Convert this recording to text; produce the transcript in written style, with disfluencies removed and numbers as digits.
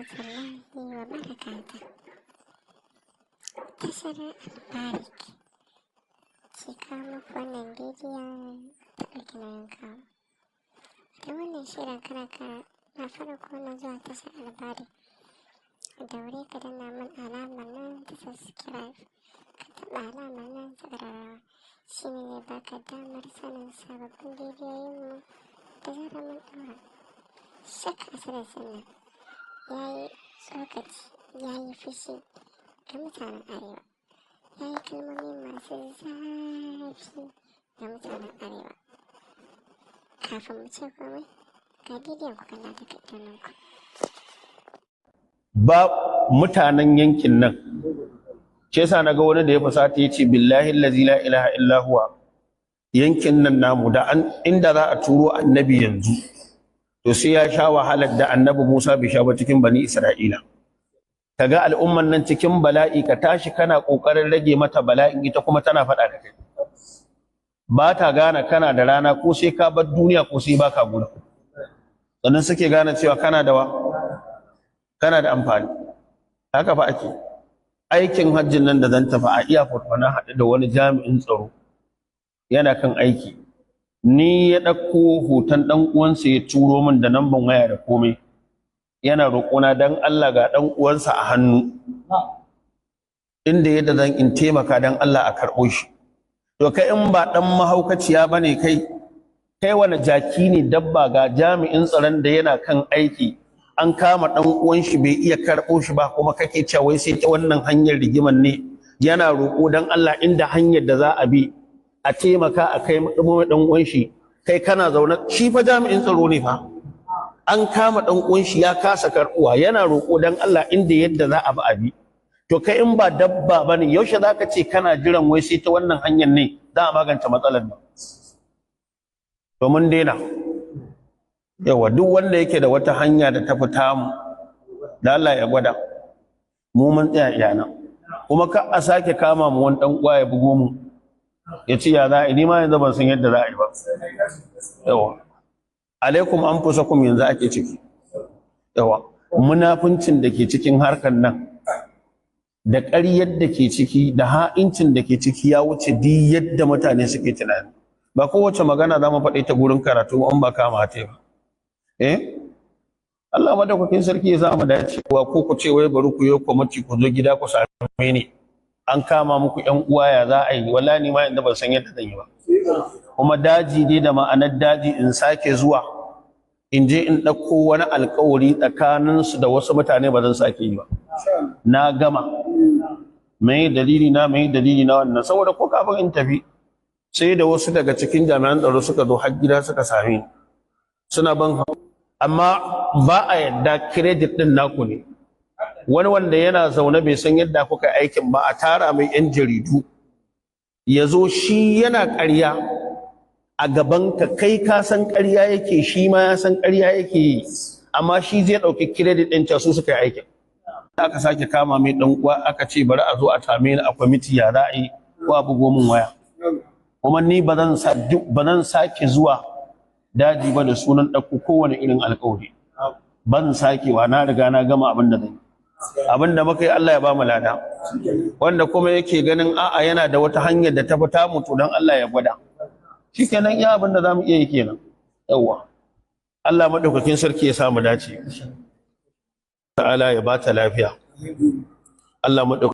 Rahmatullahi wa barakatuh. Tashar Albarik ke kawo muku wannan bidiyon ta ɗauki nauyin kawo. Idan wannan shirin kana ka na farko na zuwa tashar Albarik, daure ka danna min alamar nan ta subscribe, ka taɓa alamar nan ta ƙararrawa, shi ne zai baka damar sanin sababbin bidiyoyinmu da zarar mun ɗaura. Sheikh Asadu Sunna ya yi tsokaci, ya yi fushi ga mutanen Arewa, ya yi kalmomi masu zafi ga mutanen Arewa. Kafin mu ce komai, ga bidiyon, ku kalla daga idanunku. Ba mutanen yankin nan ce yasa naga wani da ya fusata, ya ce billahi allazi la ilaha illa huwa, yankin nan namu da an inda za a turo annabi yanzu, to sai ya sha wahalar da Annabi Musa bai sha ba cikin Bani Isra'ila. Kaga al'umman nan cikin bala'i, ka tashi kana kokarin rage mata bala'in, ita kuma tana faɗa da kai. Ba ta gane kana da rana, ko sai ka bar duniya ko sai baka gudu, sannan suke gane cewa kana da wa kana da amfani. Haka fa ake. Aikin hajjin nan da zan tafi, a airport na haɗu da wani jami'in tsaro yana kan aiki. Ni ya ɗauko hoton ɗan uwansa ya turo min da namban waya da komai, yana roƙona dan Allah ga ɗan uwansa a hannu, inda yadda zan in taimaka dan Allah a karɓo shi. To kai in ba ɗan mahaukaciya bane kai, kai wani jaki ne, dabba? Ga jami'in tsaron da yana kan aiki, an kama ɗan uwan shi, bai iya karɓo shi ba, kuma kake cewa wai sai ta wannan hanyar rigiman ne. Yana roƙo dan Allah inda hanyar da za a bi a taimaka a kai ɗan uwan shi. Kai kana zaune, shi fa jami'in tsaro ne fa, an kama ɗan uwan shi ya kasa karɓuwa, yana roƙo dan Allah inda yadda za a bi a bi. To kai in ba dabba bane, yaushe za ka ce kana jiran wai sai ta wannan hanyar ne za a magance matsalar nan? To mun daina. Yawa, duk wanda yake da wata hanya da ta fita mu da Allah ya gwada mu, mun tsaya iyana. Kuma ka a sake kama mu, wani dan uwa ya bugo mu ya ce ya za a yi, ni ma yanzu ban san yadda za a yi ba. Yawa, alaikum anfusakum yanzu ake ciki. Yawa, munafuncin da ke cikin harkar nan da ƙaryar da ke ciki da ha'incin da ke ciki ya wuce duk yadda mutane suke tunani. Ba kowace magana za mu faɗi ta gurin karatu in ba kama ta ba. Eh, Allah Madaukakin Sarki ya sa mu dace. Wa ko ku ce wai bari ku yi kwamiti, ku zo gida ku same ni, an kama muku ƴan uwa, ya za a yi? Wallahi ni ma yanzu ban san yadda zan yi ba. Kuma daji ne da ma'anar daji, in sake zuwa in je in ɗauko wani alkawari tsakaninsu da wasu mutane, ba zan sake yi ba, na gama. Mai dalili na, mai dalili na wannan? Saboda ko kafin in tafi, sai da wasu daga cikin jami'an tsaro suka zo har gida suka same ni suna ban, amma ba a yadda credit din naku ne. Wani wanda yana zaune bai san yadda kuka aikin ba, a tara mai yan jaridu, ya zo shi yana ƙarya a gaban ka, kai ka san ƙarya yake, shi ma ya san ƙarya yake yi, amma shi zai ɗauki credit ɗin cewa su suka yi aikin. Aka sake kama mai ɗan uwa, aka ce bari a zo a same ni a kwamiti, ya za a yi, ko a bugo min waya. Kuma ni ba zan sake zuwa daji ba da sunan ɗauko kowane irin alƙawari. Ban sakewa, na riga na gama abin da zan yi. Abin da muka yi, Allah ya ba mu lada. Wanda kuma yake ganin a'a, yana da wata hanyar da ta fi tamu, to don Allah ya gwada. Shikenan, iya abin da za mu iya yi kenan. Yawwa, Allah Madaukakin Sarki ya samu dace. Ta'ala ya bata lafiya. Allah madaukakin